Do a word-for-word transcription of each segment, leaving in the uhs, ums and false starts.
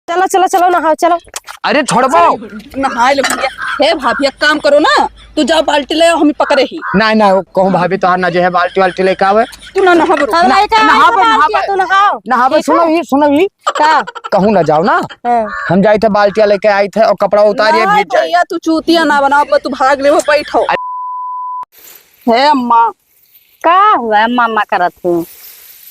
चलो, चलो, चलो, नहाओ, चलो। अरे छोड़बो। नहाए ले भैया। हे भाभी, एक काम करो ना, तू जाओ बाल्टी ले आओ, हम पकड़े ही। नहीं, नहीं, कहूँ भाभी तोहार ना जे है बाल्टी वाल्टी लेके आवे। तू ना नहाबो। हम ना, लेके आए नहाबो, तो बाल्टी, नहाबो। तू नहाओ। नहाबो, ठीक सुनो है? ही, सुनो ही। का? कहूँ ना जाओ ना। हाँ। हम जाइत है बाल्टिया लेके आइत है और कपड़ा उतारिए, ना भीज जाए। भैया, तू चूतिया ना बनाओ, अब तू भाग ले, बैठो। हे अम्मा। का हुआ, अम्मा, अम्मा करत हूँ?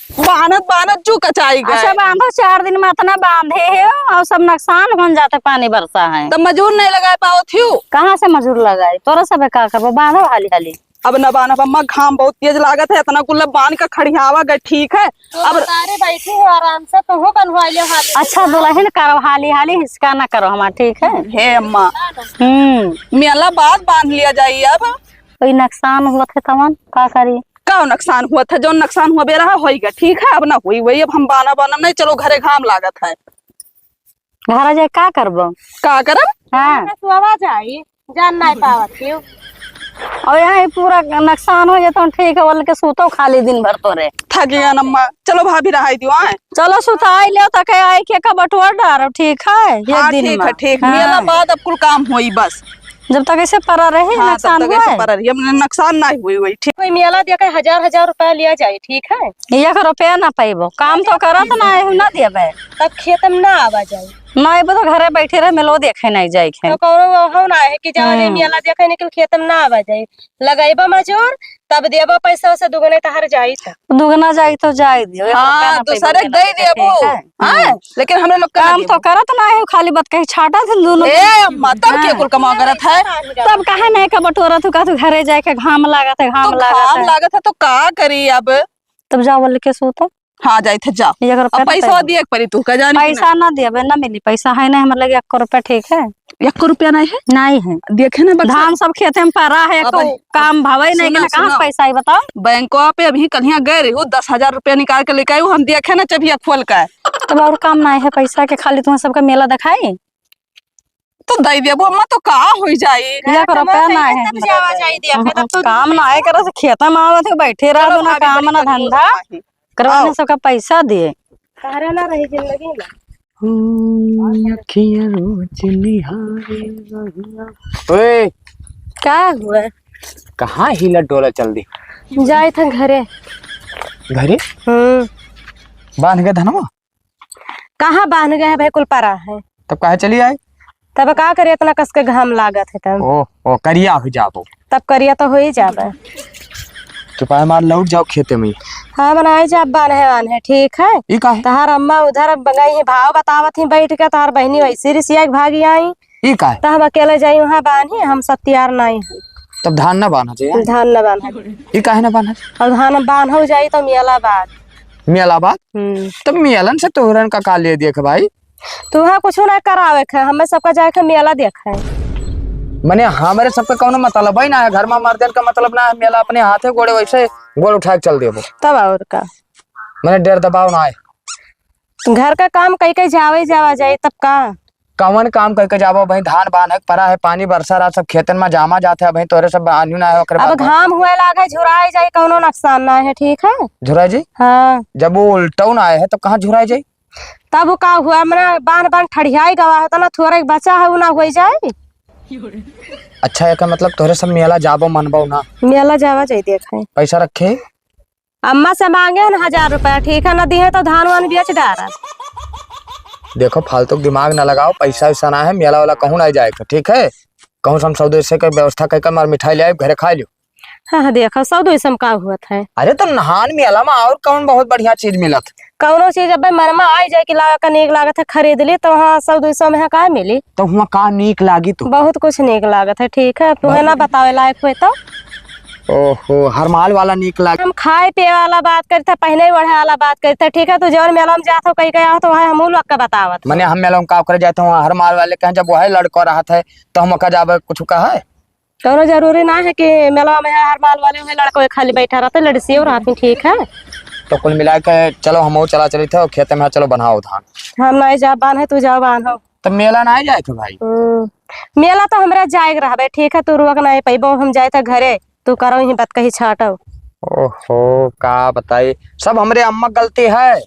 बानत, बानत जू कचाई गए। अच्छा, बांधो, चार दिन में इतना बांधे है और सब नुकसान हो जाते, पानी बरसा है। तब मजूर नहीं लगाए पावत हूँ। कहाँ से मजूर लगाए? तोरा सब का करबो, बांधो हाली हाली। अब न बांधब अम्मा, घाम बहुत तेज लागत है, इतना कुल बांध के खड़ियावा गए, ठीक है? तो अब सारे बैठी हो आराम से, तो हो बनवा लियो हाली। अच्छा, दुल्हन करो हाली हाली, हिसका ना करो हमार, ठीक है? हे अम्मा। हम्म। मेला बाद बांध लिया जाई अब। कोई नुकसान हुआ थे तवन का करी? का नुकसान हुआ था? जौन नुकसान हुआ बेरा है, होई गया, ठीक है, अब ना हुई वही, अब हम बाना बाना नहीं, चलो घरे, घाम लागत है। घरे जाए का करबो? का करब? हाँ। सुबह जाई, जान नहीं पावत क्यों? और यहाँ ही पूरा नुकसान हो जाता, ठीक है, बोल के सूतो खाली दिन भर तोरे। थक गया अम्मा, चलो भाभी रहाई दियो, आए। चलो सुताई ले, तके आई के का बटुआ डारब, ठीक है? एक हाँ, दिन ठीक में। है, ठीक। हाँ। मेला बाद अब कुल काम होई बस। जब तक ऐसे पड़ा रहे, हाँ, नुकसान तब तक हुआ ऐसे है? पड़ा रही, अब नुकसान ना हुई, हुई, ठीक। कोई मेला दिया के हजार हजार रुपया लिया जाए, ठीक है? एक रुपया ना पाइबो, काम तो करत ना है, ना देबे। तब खेत में ना आवा जाए। ना आइबो तो घरे बैठे रहे, मेलो देखे नहीं जाए के। तो कौनो हो ना है कि जाओ रे हम्म। मेला देखे, लेकिन खेत में ना आवा जाए। लगाइबा मजूर, तब देबा पैसा, से दुगने तहार जाई त। दुगना जाई तो जाई दियो, एक हाँ, रुपया ना दूसरे पाइबो, दे देबो। ठीक है? हाँ, हम्म। लेकिन हमरे लोग का ना काम तो देबो। करत ना है, खाली बात कही छाटा थे दोनों। ए अम्मा, तब के हाँ। कुल कमा करत है? तब काहे नहीं का बटोरा तू, का तू घरे जाए के घाम लागत है, घाम तो लागत घाम है। लागत है तो का करी अब? तब जाओ बोल के सूतो। हाँ, जाई थे, जाओ। एक रुपया अब ना पैसा पाइबो। दिए के पड़ी तू, का जानी कि पैसा ना? ना देबे, ना मिली, पैसा है नहीं हमारे लगे एक रुपया, ठीक है? एक रुपया नहीं है? नहीं है। देखे ना बक्सा। धान सब खेते में पड़ा है, अब एको काम भावे नहीं, सुना, कि ना कहाँ सुना। पैसा है, बताओ? बैंकवा पे अभी कल्हिया गए रही, दस हजार रुपया निकाल के लेके आई, हम देखे ना चबिया खोल के। तब और काम नहीं है पैसा के, खाली तुम्हें सबका मेला दिखाई? तो दई देबो अम्मा, तो का होई जाई? एक रुपया ना है तब जावा जाई दिया, हम्म, तब तो काम ना है, करे से खेता में आवत है, बैठे रहो चलो ना, भाभी, काम बड़ी ना कमी धंधा, होत है। करवाने आओ। सबका पैसा दिए। सहारा ना रही जिंदगी में। हम्म, अखियाँ रोज निहारे रहिया। ओए, का हुआ? कहाँ हिला डोला चल दी? जाए थे घरे। घरे? हम्म। बांध के धनवा? कहाँ बांध गए हैं भाई, कुल परा है। तब काहे चली आई? तब का करे, इतना कस के घाम लागत है तब। ओ, ओ, करिया हो जाबो। तब करिया तो हो ही जाबे। चुपाए मार लौट जाओ खेते में। हाँ, मना आई जाब बान्हे वान्हे, ठीक है? ई का है? तहार अम्मा उधर गई है, भाव बतावत ही बैठ के, तहार बहनी वैसे रिसिया के भागी आई। ई का है? तो हम अकेले जाई वहाँ बान्ही, हम सब तैयार नहीं है। तब धान ना बान्हा चाहिए? धान ना बान्हा। ई काहे ना बान्हा? और धान बान्हो जाई तो मेला बाद। मेला बाद? हम्म। तब मेलन से तोहरन का का ले देख भाई? तुहा कुछ ना करावे के, हमें सबका जाए के मेला देखे। मने हमरे सबके कौनो मतलब ही ना है, घर में मर्दन का मतलब ना है, मेला अपने हाथे गोड़े वैसे गोड़ उठा के चल देबो। तब और का? मने डर दबाव ना है। घर का काम कई कई जावे जावा जाए तब का? कवन काम कई के जाबो भाई? धान बान्हे के परा है, पानी बरसा रहा, सब खेतन में जामा जात है, भाई तोरे सब बान्हू ना है, ओकरे अब बाद घाम हुए लागे, झुराई जाए, कौनो नुकसान ना है, ठीक है? झुराई जी? हाँ। जब वो उल्टो ना आए है, तब कहाँ झुराई जाई? तब वो का हुआ, मने बान बान ठड़ियाई गवा है, तना थोड़ा एक बचा है, वो ना होई जाए। अच्छा, एकर मतलब तोहरे सब मेला जाबो मनबो ना? मेला जावा जाई देखे। पैसा रखे? अम्मा से मांगे है ना हजार रुपया, ठीक है, ना दिए तो धान वान बेच डारा। देखो, फालतू के दिमाग ना लगाओ, पैसा वैसा ना है, मेला वाला कहूँ ना जाए के, ठीक है? कहूँ से हम सौ दो सौ के व्यवस्था करके मार मिठाई ले आए, घरे खा लियो। हाँ, हाँ, देखो, सौ दो सौ में का हुआ था? अरे, तो नहान मेला में और कौन बहुत बढ़िया चीज मिलत? कौनो चीज अब मन में आई जाए कि लागा का नीक लागत है, खरीद ली, तो हाँ, सौ दो सौ में है, का मिली? तो हुआ का नीक लागी तू? बहुत कुछ नीक लागत है, ठीक है, तुम्हें बहुत ना बतावे लायक हुए तो। ओहो, हर माल वाला नीक लागी। हम खाए पिए वाला बात करते, पहने ओढ़े वाला बात करते, ठीक है, तू जौन मेला में जात हो, कहीं गया हो, तो वह हमू लोग के बतावत हो। मने हम मेला में का करे जाते हैं, हर माल वाले कहें, जब वह लड़का रहत है, तो हम ओका जाबे कुछ कहा है? कौनो जरूरी ना है कि मेलवा में हर माल वाले हुए लड़के खाली बैठा रहते, लड़सियो रहती, ठीक है। तो कुल मिला के चलो, हम चला चली थे खेते में, चलो बनाओ धान। हम नहीं जा बांधे, तू जाओ बांधो। तो मेला ना जाए थे भाई? हम्म, मेला तो हमरा जाए के रहबे, ठीक है, तू रुक नहीं पैबो, हम जाए थे घरे, तू करो ही बात कही छाटो। ओहो, का बताई, सब हमरे अम्मा गलती है।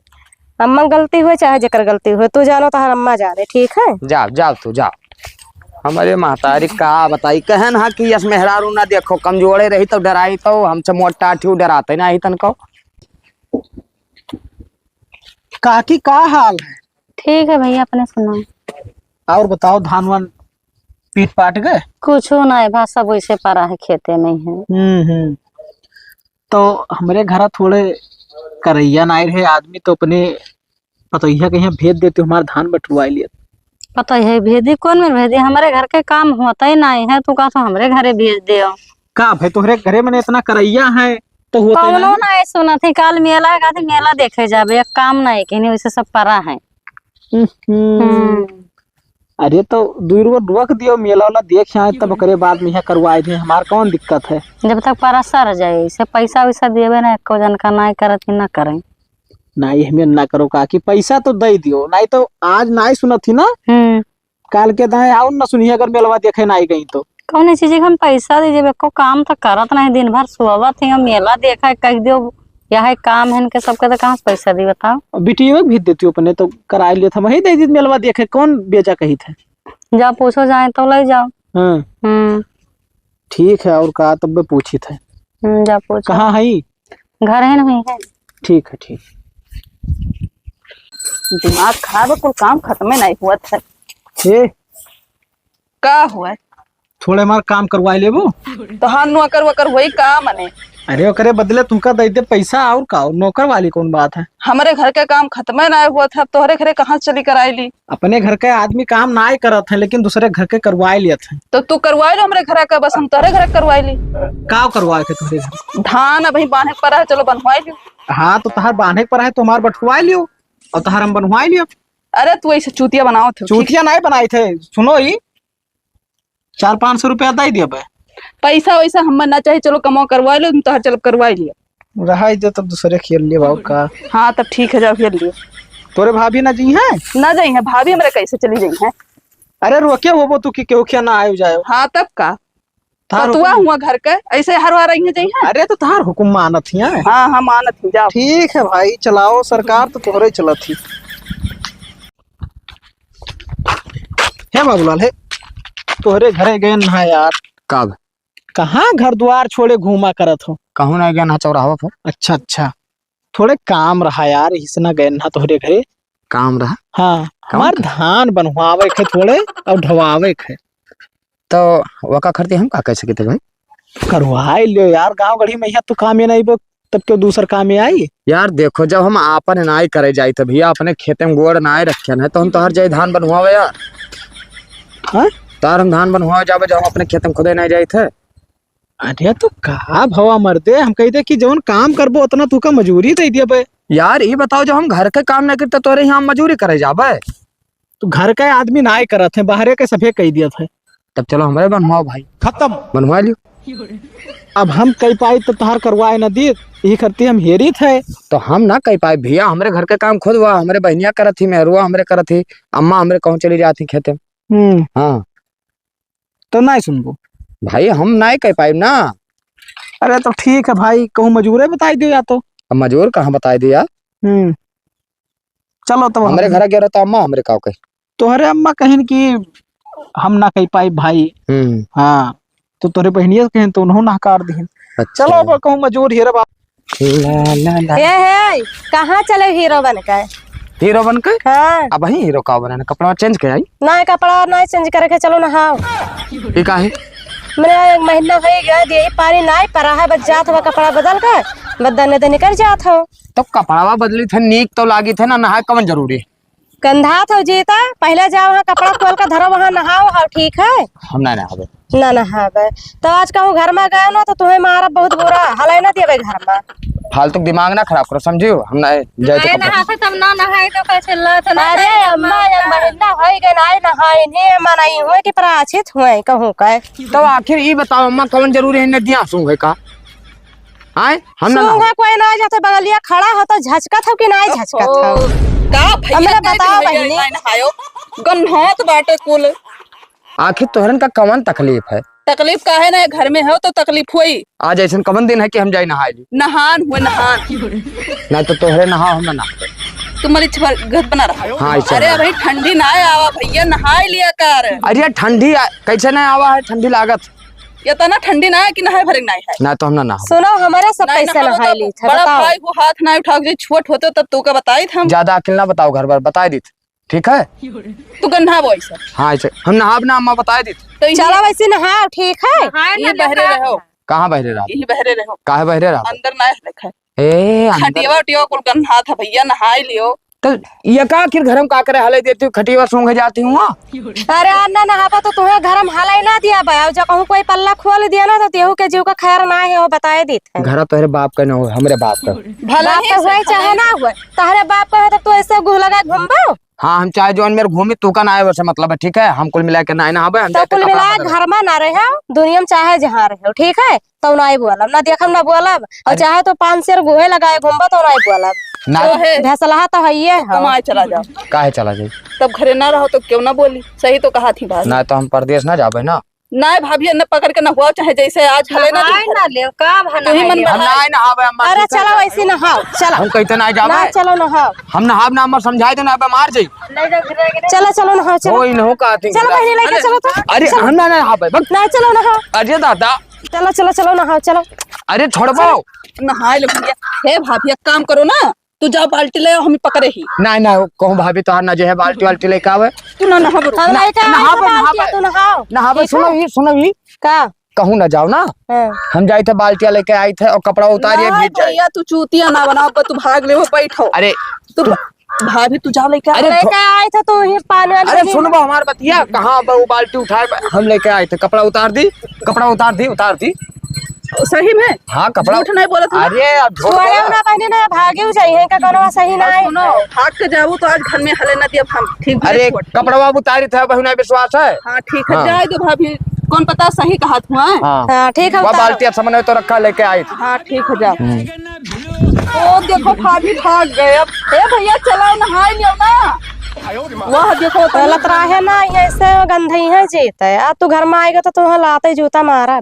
अम्मा गलती हुए चाहे जेकर गलती हुए, तू जानो तोहार अम्मा जाने, ठीक है? जाओ, जाओ तू, जाओ। हमरे महतारी का बताई, कहन हा कि यस मेहरारू ना देखो, कमजोरे रही तो डराई तो, हमसे मोटा ठियो डराते नाही तनको। काकी, का हाल है? ठीक है भैया, अपने सुनाओ। और बताओ, धान वान पीट पाट गए? कुछो ना है भा, सब वैसे परा है, खेते में ही है। हम्म, हम्म। तो हमरे घरा थोड़े करैया नाई रहे आदमी, तो अपने पतोहिया के यहाँ भेज देते, हमार धान बटुआ लियत। पतोहिया भेज दी, कौन में भेज दी? हमरे घर के काम होता ही नाई है, तू का तो हमरे घरे भेज दे। का भाई, तोहरे घरे में इतना करैया है, तो होता ही कौनो नाई। नाई सुनत ही, काल मेला है, कहते मेला देखे जाबे, एक काम नाई, कहने वैसे सब परा है। हम्म। हम्म। अरे, तो दुई रोज रोक दियो, मेला वाला देख आए, तब ओकरे बाद में यहाँ करवाए दे, हमार कौन दिक्कत है? जब तक परा सर जाए, इसे पैसा वैसा देवे ना, एको जन का नाई करत ही ना करें। नाई, हमें ना करो काकी, पैसा तो दे दियो, नाई तो आज नाई सुनत ही ना, हम्म। काल के दाएं आओ ना सुनिए, अगर मेलवा देखे नाई गई तो। कौन चीज के हम पैसा दे, जब एको काम तो करत नहीं, दिन भर सोवत ही, हम मेला देखे कह दियो, यह काम है इनके सबके, तो कहाँ से पैसा दी बताओ? बिटिया के भेज देती हो अपने, तो कराए लिए था, वही दे दी मेलवा देखे, कौन बेचा कही थे? जा पूछो जाए तो ले जाओ। हाँ। हम्म। ठीक है, और का तब पूछी थे? हम्म, जा पूछो। कहाँ है? घर है नहीं है। ठीक है, ठीक। दिमाग खराब है, कुल काम खत्मे नहीं हुआ था। ए, का हुआ? थोड़े हमार काम करवाए लेबो। तो हाँ, नौकर वकर वही का मने? अरे, ओकरे बदले तुमका दे दे पैसा, और का, और नौकर वाली कौन बात है? हमरे घर के काम खत्मे ना हुआ था, अब तोहरे घरे कहाँ से चली कराई ली? अपने घर के आदमी काम ना ही करत है, लेकिन दूसरे घर के करवाए लियत है। तो तू करवाए लो हमरे घर का, बस हम तोहरे घर के करवाए ली। का करवाए के तोहरे घर? धान अभी बांधे के परा है, चलो बंधवाए लियो। हाँ, तो तहार बांधे के परा है, तो हमार बटुआए लियो, और तहार हम बनवाए लियो। अरे, तू ऐसे चूतिया बनावत हो, ठीक? चूतिया नहीं बनाई थे, सुनो ही, चार पाँच सौ रुपया दे दिया बे। पैसा वैसा हमें ना चाहिए, चलो कमाओ करवा लो, तुम तो हर चलो करवा लिया। रहा दे, तब दूसरे खेल लिए बाबू का। हाँ, तब ठीक है, जाओ खेल लियो। तोरे भाभी ना जइहैं? ना जइहैं, भाभी हमरे कैसे चली जइहैं? अरे रोके वो तू कि केहू क्या ना आयो जायो। हाँ, तब का? तार पतुआ हुकुम हुआ घर के, ऐसे हरवा रही है जइहैं? अरे तो तार हुकुम मानत ही है। हाँ, हाँ, मानत ही, जाओ। ठीक है भाई, चलाओ, सरकार तो तोहरे चलत ही। हे बाबूलाल, हे, तोहरे घरे गए ना यार। कब? कहाँ घर द्वार छोड़े घूमा करत हो? कहूँ ना गए ना, चौराहा पर। अच्छा, अच्छा, थोड़े काम रहा यार, इसना गए ना तोहरे घरे। काम रहा? हाँ, कौन हमार का? धान बनवावे के थोड़े और ढवावे के। तो वका खर्चे हम का कह सके थे भाई? करवाए लियो यार, गाँव गढ़ी में यहाँ तू काम ये नहीं बो, तब क्यों दूसर काम में आई? यार देखो, जब हम आपन नाई करे जाइत है भैया, अपने खेते में गोड़ नाई रखे है, तो हम तो हर जाई धान बनवावे यार। हाँ? तार हम धान बनवावे जाबे, जब हम अपने खेते में खुदे नाई जाइत है। अरे तो का भवा मर्दे, हम कही दे कि जौन काम करबो उतना तू का मजूरी दे दिया बे। यार ये बताओ, जब हम घर के काम नहीं करते, तोरे यहाँ हम मजूरी करे जाबे? तो घर का आदमी नाई करत है, बाहरे के सभे कही दियत है। तब चलो हमरे बनवाओ भाई। खत्म। बनवा लियो। अब हम कही पाई तो तोहार करवाए न दी, यही करती हम हेरित है। तो हम ना कही पाई भैया, हमरे घर के काम खुद हुआ, हमरे बहनिया करत ही, मेहरुआ हमरे करत ही, अम्मा हमरे कहूँ चली जात ही खेते में। हम्म। हाँ। तो नाई सुनबो। भाई हम नाई कही पाई ना। अरे तो ठीक है भाई, कहूँ मजूरे बताई दियो या तो। अब मजूर कहाँ बताई दियो यार? हम्म। चलो, तब हमरे हम घरा गया रहता अम्मा, हमरे का कही? तोहरे अम्मा कहिन कि हम ना कही पाई भाई। हम्म। हाँ, तो तोहरे बहनिया कहिन तो उन्हों नहकार दिहिन। अच्छा। चलो, अब कहूँ मजूर हीरो बाप। ला, ला, ला। ए, हे, कहाँ चले हीरो बन के? हीरो बन के? हाँ। अब वही हीरो का बने, कपड़ा change के आई? ना, कपड़ा ना change करे के, चलो नहाओ। ये का है? मने एक महीना हो गया, दे पानी ना परा है, बस जात हो कपड़ा बदल के, बस दने दने कर जात हो। तो कपड़वा बदली थे, नीक तो लागी थे ना, नहाए कवन जरूरी? गंधात हो जीता, पहले जाओ वहाँ कपड़ा खोल के धरो, वहाँ नहाओ, हाँ, ठीक है? हम ना नहाबे। ना नहाबे। तो आज कहूँ घर में गए ना, तो तुम्हें मारा बहुत बुरा, हले ना देवे घर में। फालतू दिमाग ना खराब करो, समझियो? हम ना जाए तो नहाए कपड़ा। नहाते तब ना नहाए तो कैसे ला था ना अरे नहाए अम्मा, तो एक महीना हो गए ना नहाए, ने मनाई हुए कि प्राचित हुए कहूँ का। तो आखिर ये बताओ अम्मा, कौन जरूरी है नदिया सूंघे का? आय, हम ना सूंघा नहाओ। कोई ना जाते, बगलिया खड़ा हो तो झचकत हो कि ना झचकत हो? ओहो, का भैया हमरे कहते बताओ भैया बहिनी। ना नहायो? गन्हात बाटे कुल। आखिर तोहरन का कवन तकलीफ है? तकलीफ काहे ना है, घर में हो तो तकलीफ होई। आज ऐसन कवन दिन है कि हम जाई नहाए ली? नहान हुए, नहान। ना तो तोहरे नहा, हम ना नहाए। तू मलिच भर-, गत बना रहा। हाँ, ऐसे अरे बना। भाई, ठंडी ना आवा भैया, नहाए लिया कर। अरे ठंडी आ-, कैसे ना आवा है, ठंडी लागत। ये तो ना ठंडी ना है कि नहाए भरे ना है। ना तो हम ना नहाब। सुनो, हमारे सब नहीं कैसे नहाबो नहाए तो ली थे, बड़ा बताओ। भाई को हाथ ना उठाओ, जे छोट होते तब तू का बताई था हम। ज्यादा अकिल ना बताओ, घर बार बताई दी। ठीक है? तू गन्ना बोई सर। हाँ, ऐसे हम नहाब ना, अम्मा बताई दी। तो ये चलो वैसे नहाओ, ठीक है? नहाए ये ना बहरे लेकर रहो। कहाँ बहरे रहा? यही बहरे रहो। काहे बहरे रहा? अंदर ना रखा। ए, अंदर। खटियावा उटियावा कुल गन्ना था भैया, नहाए लियो। तो ये का आखिर घर में का करे हले देती हूँ, खटियावा सूंघे जाती हूँ, हाँ? अरे अन्ना नहाबा तो तुम्हें घर में हले ना दिया बा, और जो कहूँ कोई पल्ला खोल दिया ना तो तेहू के जीव का खैर ना है, वो बताए देते हैं। घर तोहरे बाप का ना हो, हमरे बाप का। भला बाप ही का से हुए चाहे भला ना हुए, तहरे बाप का हो तब तू ऐसे गुह लगा घूमबो? हाँ, हम चाहे जौन मेर घूमी, तू का ना आए, वैसे मतलब है, ठीक है? हम कुल मिला के ना, ना आवे, हम तो जाते कुल कपड़ा मिला बदल। घर में ना रहे, दुनिया में चाहे जहाँ रहे, ठीक है? तो ना बोलब, ना देखब, ना बोलब। और अरे। चाहे तो पाँच शेर गोहे लगाए घूमबा, तो ना बोलब। ना। तो है। भैसलाहा तो हइये है। कमाए चला जाओ। काहे चला जाई? तब घरे ना रहो तो क्यों ना बोली? सही तो कहा थी बात। ना तो हम परदेस ना जाबे ना। ना भाभी, न पकड़ के ना हुआ, चाहे जैसे आज हले ना नहाए तू। ना लेव, का भा तू ही नहाए मन लेव? हम बढ़ाए। ना आए नहाबे अम्मा, अरे ठीक है? चलो, ऐसे नहाओ, चलो। हम कहते ना जाबे। ना, चलो नहाओ। हम नहाब ना, अम्मा समझाए देना, अब मार जाई। चलो, चलो, नहाओ, चलो। ओए, इनहू का आती चलो, है। बहिनी, लेके अरे, चलो तो। अरे, चलो। हम ना, ना, हाँ, भाई, बक। नहीं, चलो, नहाओ। अरे, दादा। चलो, चलो, चलो, नहाओ, चलो। अरे, छोड़बो। नहाए लो भैया। हे भाभी, एक काम करो ना, तू जाओ, बाल्टी ले आओ, हम पकड़े ही। नहीं, नहीं, कहूँ भाभी, तोहार ना जे है, बाल्टी वाल्टी लेके आवे। तू ना नहा बरो। हम ना, लेके आए नहाओ, तो बाल्टी, नहाओ। तू नहाओ। नहाओ, ठीक सुनो है? ई, सुनो ई। का? कहूँ ना जाओ ना। हाँ। हम जाई थे बाल्टिया लेके आई थे और कपड़ा उतारिए, ना भीग जाए। भैया, तू चूतिया ना बनाओ, तू भाग ले, वो बैठो। अरे, तू तू भाभी, तू जाओ लेके आ। अरे, लेके थो- आए थे, तू ही पानी वानी अरे, नहीं सुन बा हमार बतिया, कहाँ बा वो बाल्टी उठाए बा? हम लेके आए थे, कपड़ा उतार दी, कपड़ा उतार दी, उतार दी। सही में? हाँ, कपड़ा। झूठ नहीं बोलत हूँ। अरे, अब झूठ छोड़े बोला। ना, बहनी ना, भागे हो जाई है, का कोनो सही ना और है। सुनो, भाग के जाबू तो आज घर में हले ना दिया हम, ठीक भी अरे, छोड़। कपड़वा उतारी थे, बहू ना विश्वास है। हाँ, ठीक है, हाँ। जाए दो भाभी, कौन पता सही कहा तू, हाँ? हाँ। हाँ, ठीक है, वो उतारो। बाल्टी अब सामने तो रखा, लेके आए थे। हाँ, ठीक है, जाओ। हम्म। ओ, देखो, भाभी भाग गए। अब, ए भैया, चलाओ, नहाए लियो ना। वह देखो, गलत राहे ना, ऐसे गंधई है जीत है। आ तू घर में आएगा तो तुम्हें लाते जूता मारा।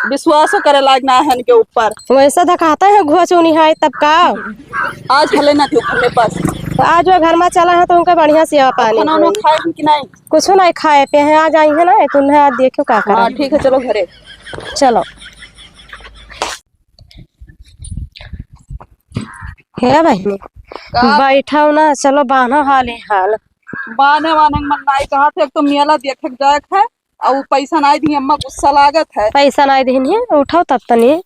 विश्वासो करे लायक ना है इनके ऊपर। वैसे दिखाते हैं घुआ चूनी है, तब का? आज हले ना दियो घर में बस। तो आज वो घर में चला है तो उनका बढ़िया सेवा पानी खाना वाना होई। खाए हैं कि नहीं? कुछ नहीं खाए पे हैं, आज आई है ना, तो उन्हें आज देखो का करा। हाँ, ठीक है, चलो घरे। चलो। हे बहिनी, का? बैठो ना, चलो बान्हो हाली हाल। बान्हे वान्हे के मन नाई कहत है, एक तो मेला देखे के जाए के है, और उ पैसा नाई दिही, अम्मा गुस्सा लागत है। पैसा नाई दिही, उठाओ तब तनी।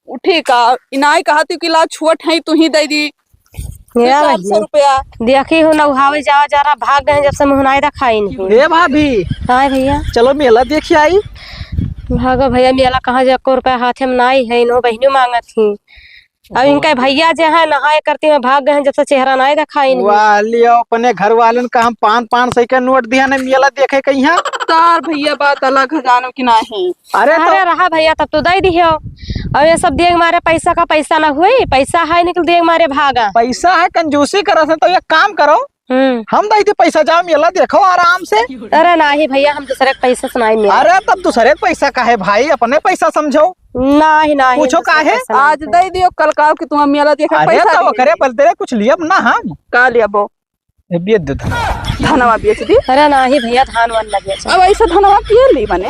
उठी का, ई नाई कहत कि ला छोट है, तू ही दे दी। हे दो चार सौ बहिनी, रुपया। देखी हो ना, उहावे जावा जा रहा, भाग गए जब से मुँह नाई दिखाई नहीं। हे भाभी। हाँ भैया। चलो मेला देखी आई। भागो भैया, मेला कहाँ जा, एको रुपया हाथे में नाई है, इन्हों बहिनी मांगत ही। अब इनका भैया जे है नहाए करती में भाग गए हैं, जब से चेहरा नाई दिखाई नहीं। वाह, लियो अपने घर वालन का हम पाँच, पाँच सौ का नोट दिया ना मेला देखे के यहाँ। तार भैया बात अलग है, जानो कि नहीं। अरे तो अरे रहा भैया, तब तो दे दियो। अब ये सब देख मारे पैसा का पैसा ना हुई, पैसा है निकल देख मारे भागा। पैसा है, कंजूसी करत है तो एक काम करो, हम्म। हम दे दे पैसा, जाओ मेला देखो आराम से। अरे नाही भैया, हम दूसरे के पैसा से नाही मेला। अरे तब दूसरे के पैसा काहे भाई, अपने पैसा समझो। नाही, नाही, पूछो दूसरे काहे? पैसा नाही आज भाई। दे दियो, कल का कि तुम मेला देखे अरे पैसा तो दिए। ओकरे बदले कुछ लियब ना हम। का लियबो? ये बेच दे धनवा। धनवा बेच दी। अरे नाही भैया, धान वान ना बेचो। अब ऐसा धनवा के ली मने?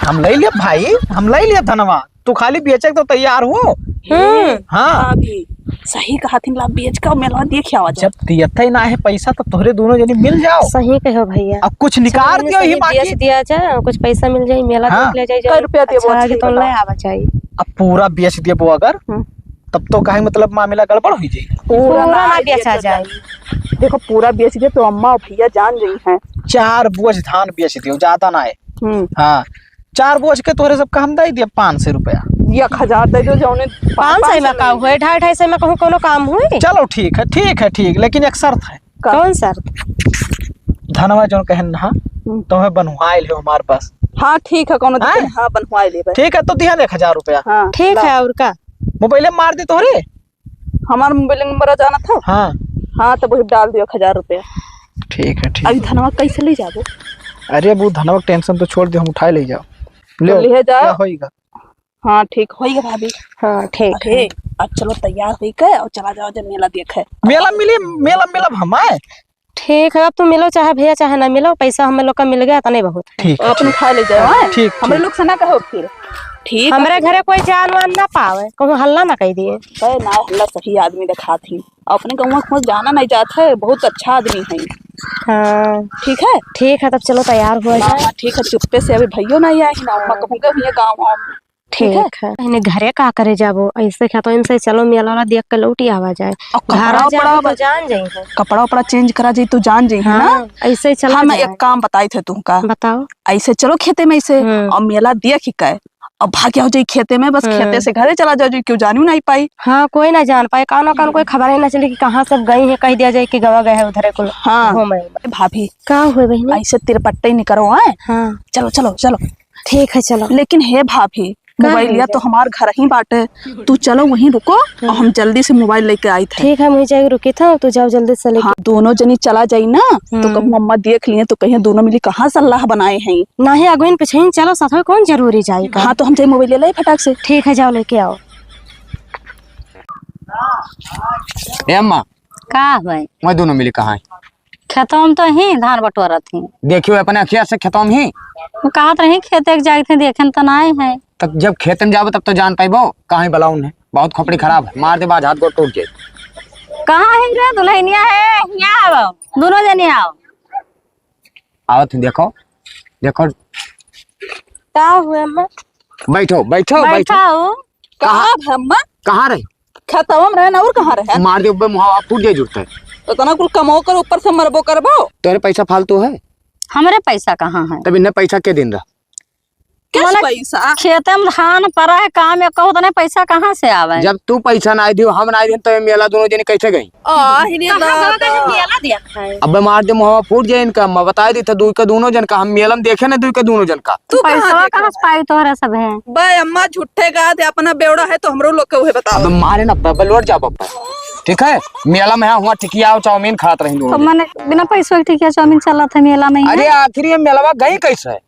हम ले लियब भाई, हम ले लियब धनवा। तू खाली बेचे के तो तैयार हो। हम्म। हाँ। भाभी, सही कहा थी, ला बेच के मेलवा देख आवा जाए। जब दियत ही ना है पैसा तो तोहरे दोनों जनी मिल जाओ। सही कहो भैया। अब कुछ निकाल चलो, दियो ही सही बाकी। बेच दिया जाए, कुछ पैसा मिल जाए, मेला हाँ। देख ले जाए, कै रुपया देबो, अच्छा लागे अच्छा तो बताओ। ले आवा जाए। अब पूरा बेच देबो अगर, हम्म। तब तो काहे मतलब मामला गड़बड़ हो जाए। पूरा पूरा ना ना बेचा बेचा जाए। जाए। देखो पूरा बेच दे तो अम्मा और भैया जान गई हैं। चार बोझ धान बेच दियो, ज्यादा ना है। हम्म। हाँ। चार बोझ के तोहरे सबका हम दे दिया पाँच सौ रुपया। एक हजार दे दो, जौने पाँच सौ में का हुए, ढाई ढाई सौ में कहूँ कोनो काम हुई? चलो ठीक है, ठीक है, ठीक, लेकिन एक शर्त है। का? कौन शर्त? धनवा जौन कहन ना, हम्म। तोहे बनवाए लियो हमार पास। हाँ ठीक है, कोनो दिक्कत हाँ? नहीं, हाँ बनवाए लेबे। ठीक है, तो दिहन एक हजार रुपया। हाँ, ठीक ला। है, और का? मोबाइल में मार दी तोहरे। हमार मोबाइल नंबर जाना था? हाँ। हाँ, तो वही डाल दियो एक हजार रुपया। ठीक है, ठीक। अभी धनवा कैसे ले जाबो? अरे, अब वो धनवा के टेंशन तो छोड़ दे, हम उठाए ले जाओ। तो ले ले जाओ। क्या होइगा? हाँ, ठीक होइगा भाभी। हाँ, ठीक अरे, है। अब चलो तैयार होई के और चला जाओ जब मेला देखे। मेला मिली, मेला मिलब हम, आए? ठीक है, अब तू मिलो चाहे भैया चाहे ना मिलो, पैसा हमें लोग का मिल गया, इतने बहुत है। ठीक है, अपन ठीक। उठा ले जाओ, हैं? ठीक, हमरे ठीक। लोग से ना कहो फिर। ठीक है। हमरे घरे कोई जान वान ना पावे, कहूँ हल्ला ना कह दिए। अरे ना, हल्ला सही आदमी दिखात ही। अपने गौवा खोज जाना नहीं जात है, बहुत अच्छा आदमी है। हाँ। ठीक है? ठीक है, तब चलो तैयार हुआ हाँ, जाए। हाँ, ठीक है, चुप्पे से अभी भैयो नहीं आए हैं ना, अम्मा हाँ। कहूँगे भैया गाँव आओ। ठीक है? ठीक है। इन्हें घरे का करे जाबो, ऐसे खेतों से चलो मेला वाला देख के लौट ही आवा जाए। और कपड़ा घरा जाबो उपड़ा तो जान जाई है। कपड़ा उपड़ा change करा जाई तो जान जाई है ना? हाँ, ऐसे ही चला हम जाए। एक काम बताई थे तुमका। बताओ। ऐसे चलो खेते में ऐसे हम्म। और मेला देख के और भाग्या हो जाई खेते में, बस हम्म। खेते से घरे चला जाओ, जो क्यों जानी नहीं पाई। हाँ, कोई ना जान पाए, कानो कान कोई खबर ही ना चली कि कहाँ सब गई है, कह दिया जाए कि गवा गए है उधरे कुल हाँ। घूमे। भाभी। का हुए बहिनी? ऐसे तिरपट्टे ही निकरो, हैं? हाँ। चलो, चलो, चलो। ठीक है, चलो। लेकिन हे भाभी, का मोबाइलिया है तो जा? हमार घर ही बाटे, तू चलो वहीं रुको और हम्म। हम जल्दी से मोबाइल लेके आई थे। ठीक है, वहीं जाके रुकी था, तू जाओ जल्दी से लेके। हाँ, दोनों जनी चला जाई ना, तो हम्म। कहूँ अम्मा देख लिए तो कहीं दोनों मिली कहाँ सलाह बनाए हैं। नहीं, अगुइन पीछे ही चलो, साथ में कौन जरूरी जाए का? हाँ, तो हम जाए मोबाइल ले लाई फटाक से। ठीक है, जाओ लेके आओ। ए अम्मा। का भाई? मैं दोनों मिली कहाँ है? खेतों में तो ही धान बटोरत ही। देखियो अपने अखिया से खेतों में ही। वो कहत रही खेते के जाए थे, देखे तो ना आए हैं। तब जब खेते में जाबो तब तो जान पाइबो, कहाँ ही बलाउन है। बहुत खोपड़ी खराब है, मार दे बाज हाथ गोड़ टूट जाए। कहाँ है रे दुल्हनिया है, यहाँ आओ, दोनों जने आओ। आवत हूँ, देखो, देखो। का हुआ अम्मा? बैठो, बैठो, बैठो। बैठा हो। कहाँ? कहाँ है अम्मा? कहाँ रहे? खेतवा में रहे ना, और कहाँ रहे? मार दे, उब्बे मुहावा फूट जाए जुरते। तो इतना कुल कमाओ कर, ऊपर से मरबो करबो। तोरे पैसा फालतू है? हमरे पैसा कहाँ है? तब इन्हें पैसा के दिन रहा? किस मने पैसा? खेते में धान परा है, काम एक कहूँ तो नहीं, पैसा कहाँ से आवे? जब तू पैसा ना दियो, हम ना दियो, तो ये मेला दोनों जने कैसे गई? आ, ही नहीं कहाँ लगा। गवा गए मेला देख है? अबे मार दे, मुहावा फूट जाए इनका। मैं बताई दी था, दुई का दोनों जन का, हम मेला में देखे ना, दुई का दोनों जन का। तू कहाँ पैसा देखे? कहाँ से पाई तोहरा सब है? बे अम्मा, झूठे का दे, अपना बेवड़ा है तो हमरो लोग के उहे बताओ। अबे मारे ना, बे, बे लौट जा बप्पा। ठीक है, मेला में हाँ हुआ टिकिया और चाउमीन खात रही तो लोग। मने बिना पैसों के टिकिया चाउमीन चलत है मेला में ही? अरे आखिर ये मेलवा गई कैसे?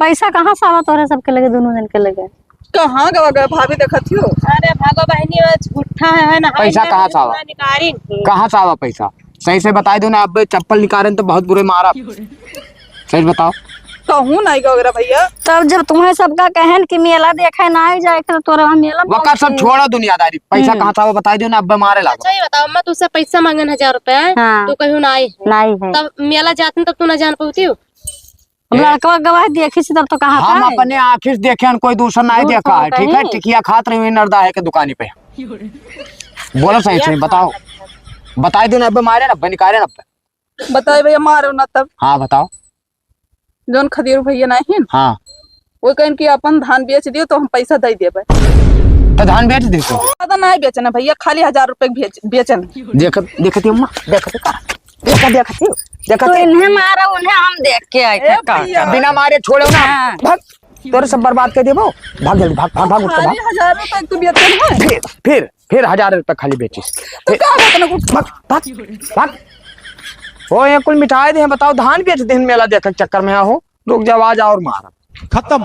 पैसा कहाँ से आवा तोहरे सबके लगे, दोनों जन के लगे? कहाँ गवा गए भाभी, देखत हो? अरे भागो बहनी, वो झूठा है, है ना? पैसा कहाँ से आवा? निकारिन। कहाँ से आवा पैसा? सही से बताई दो ना, अब चप्पल निकारेन तो बहुत बुरे मारा। सही बताओ। कहूँ नहीं गवा भैया। तब जब तुम्हें सबका कहन कि मेला देखे ना ही जाए, तो तोरा वहाँ मेला में वका सब पहुँचे। छोड़ा दुनियादारी, पैसा हम्म। कहाँ से आवा बताई दो ना, अब मारे लागो। अच्छा, ये बताओ, मैं तुझसे पैसा मांगन हजार रुपया, हाँ। तो कहूँ नहीं है। नहीं है। तब मेला जाते तब तू ना जान पाती हो? हम ए? लड़कवा गवाह देखी से तब तो कहा हम था। अपने आँखी से देखे हन, कोई दूसर नाई दूर देखा है, ठीक है? कहीं। टिकिया खात रही हुई नरदा है के दुकानी पे। बोलो सही सही, बताओ। बताई दो ना, अबे मारे ना, अबे निकाले ना, अबे। बताए भैया, मारो ना तब। हाँ, बताओ। जौन खदीरू भैया नहीं है ना? हाँ। वो कहन कि अपन धान बेच दियो तो हम पैसा दे देबे। तो धान बेच दे तो। ज्यादा नहीं बेचना भैया, खाली हजार रुपए के बेच, बेचना। देख, देखती अम्मा, देखती का? देखा, देखा, क्यों? देखा, तो क्यों? इन्हें मारा, उन्हें हम देख के आए थे, ए का? भैया। बिना मारे छोड़ो ना। हाँ। भाग, तोरे सब बर्बाद कर देबो। भाग जल्दी, भाग, भाग, भाग, उठ के भाग। खाली हजार रुपए तू बेचन है? फिर, फिर, फिर हजार रुपए खाली बेचिस। तो फिर का बेचना कुछ? भाग, भाग, भाग। ओ, ये कुल मिठाई दे, बताओ, धान बेच देन मेला देखे के चक्कर में हो। रुक जाओ, आज और मारा। खत्म।